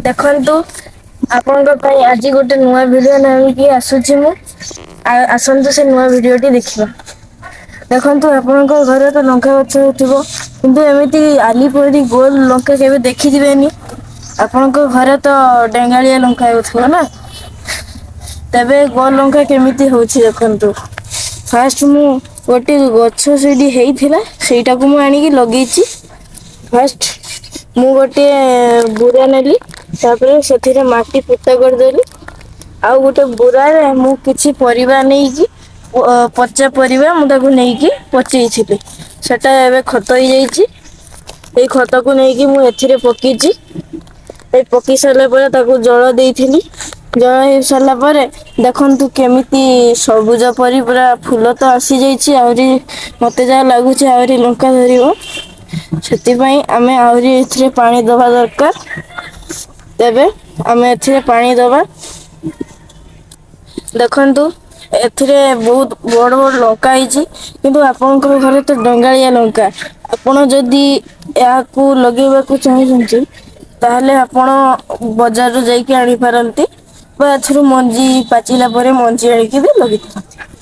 ଦେଖନ୍ତୁ, ଆପଣଙ୍କ ପାଇଁ ଆଜି ଗୋଟେ ନୂଆ ଭିଡ଼ିଓ ନେଇକି ଆସୁଛି ମୁଁ। ଆସନ୍ତୁ, ସେ ନୂଆ ଭିଡ଼ିଓଟି ଦେଖିବା। ଦେଖନ୍ତୁ, ଆପଣଙ୍କ ଘରେ ତ ଲଙ୍କା ଗଛ ଥିବ, କିନ୍ତୁ ଏମିତି ଆଲି ପରି ଗୋଲ ଲଙ୍କା କେବେ ଦେଖିଥିବେନି। ଆପଣଙ୍କ ଘରେ ତ ଡେଙ୍ଗାଳିଆ ଲଙ୍କା ହେଉଥିବ ନା? ତେବେ ଗୋଲ ଲଙ୍କା କେମିତି ହଉଛି ଦେଖନ୍ତୁ। ଫାଷ୍ଟ ମୁଁ ଗୋଟେ ଗଛ ସେଇଠି ହେଇଥିଲା, ସେଇଟାକୁ ମୁଁ ଆଣିକି ଲଗେଇଛି। ଫାଷ୍ଟ ମୁଁ ଗୋଟିଏ ବୁରା ନେଲି, ତାପରେ ସେଥିରେ ମାଟି ପୋତା କରିଦେଲି। ଆଉ ଗୋଟେ ବୁରାରେ ମୁଁ କିଛି ପରିବା ନେଇକି, ପଚା ପରିବା ମୁଁ ତାକୁ ନେଇକି ପଚେଇଥିଲି, ସେଟା ଏବେ ଖତ ହେଇଯାଇଛି। ଏଇ ଖତକୁ ନେଇକି ମୁଁ ଏଥିରେ ପକେଇଛି। ଏଇ ପକେଇ ସାରିଲା ପରେ ତାକୁ ଜଳ ଦେଇଥିଲି। ଜଳ ହେଇ ସାରିଲା ପରେ ଦେଖନ୍ତୁ କେମିତି ସବୁଜ ପରି ପୁରା ଫୁଲ ତ ଆସିଯାଇଛି। ଆହୁରି ମତେ ଯାହା ଲାଗୁଛି, ଆହୁରି ଲଙ୍କା ଧରିବ। ସେଥିପାଇଁ ଆମେ ଆହୁରି ଏଥିରେ ପାଣି ଦବା ଦରକାର। ତେବେ ଆମେ ଏଥିରେ ପାଣି ଦବା। ଦେଖନ୍ତୁ, ଏଥିରେ ବହୁତ ବଡ ବଡ ଲଙ୍କା ହେଇଛି, କିନ୍ତୁ ଆପଣଙ୍କ ଘରେ ତ ଡେଙ୍ଗାଳିଆ ଲଙ୍କା। ଆପଣ ଯଦି ଏହାକୁ ଲଗେଇବାକୁ ଚାହୁଁଛନ୍ତି, ତାହେଲେ ଆପଣ ବଜାରରୁ ଯାଇକି ଆଣିପାରନ୍ତି ବା ଏଥିରୁ ମଞ୍ଜି ପାଚିଲା ପରେ ମଞ୍ଜି ଆଣିକି ବି ଲଗେଇ ପାରନ୍ତି।